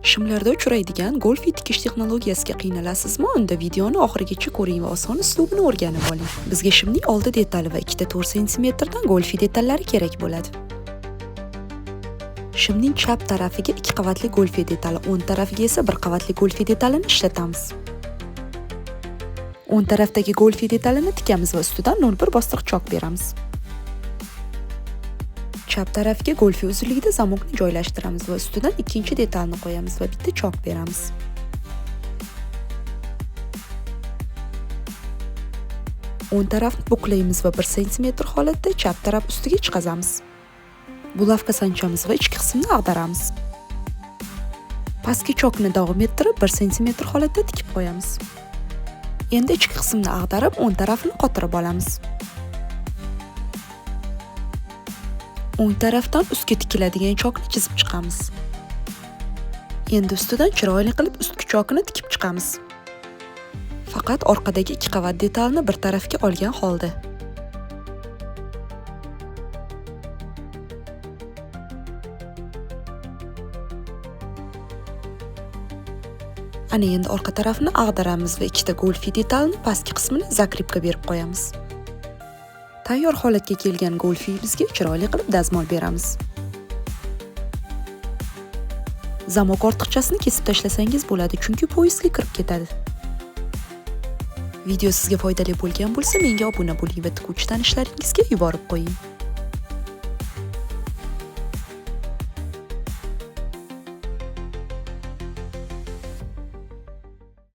Shimlarda uchraydigan golfi tikish texnologiyasiga qiynalasizmi? Unda videoni oxirigacha ko'ring va oson uslubini o'rganib oling. Bizga shimning oldi detali va ikkita 4 sm dan golfi detallari kerak bo'ladi. Shimning chap tarafiga 2 qavatli golfi detali, o'ng tarafiga esa 1 qavatli golfi detalini ishlatamiz. O'ng tarafdagi golfi detalini tikamiz va ustidan 0,1 bostiq chok beramiz. Chap tarafga golfi uzunligida zamokni joylashtiramiz va ustidan ikkinchi detalni qo'yamiz va bitta chok beramiz. O'ng tarafni buklaymiz va 1 sm holatda chap taraf ustiga chiqazamiz. Bulavka sanchamiz va ichki qismini ag'daramiz. Pastki chokni davom ettirib 1 sm holatda tikib qo'yamiz. Endi ichki qismni ag'darib, o'ng tarafini qotirib olamiz. O'ng tarafdan ustga tikiladigan chokni chizib chiqamiz. Endi ustidan chiroyli qilib ustki chokini tikib chiqamiz. Faqat orqadagi 2 qavat detalni bir tarafga olgan holda. Ana endi orqa tarafini ag'daramiz va ikkita golfi detalni pastki qismini zakripka berib qo'yamiz. Tayyor holatga kelgan golfimizga chiroyli qilib dazmol beramiz. Zamok ortiqchasini kesib tashlasangiz bo'ladi, chunki poyezdga kirib ketadi. Video sizga foydali bo'lgan bo'lsa, menga obuna bo'ling va tikuvchi tanishlaringizga yuborib qo'ying.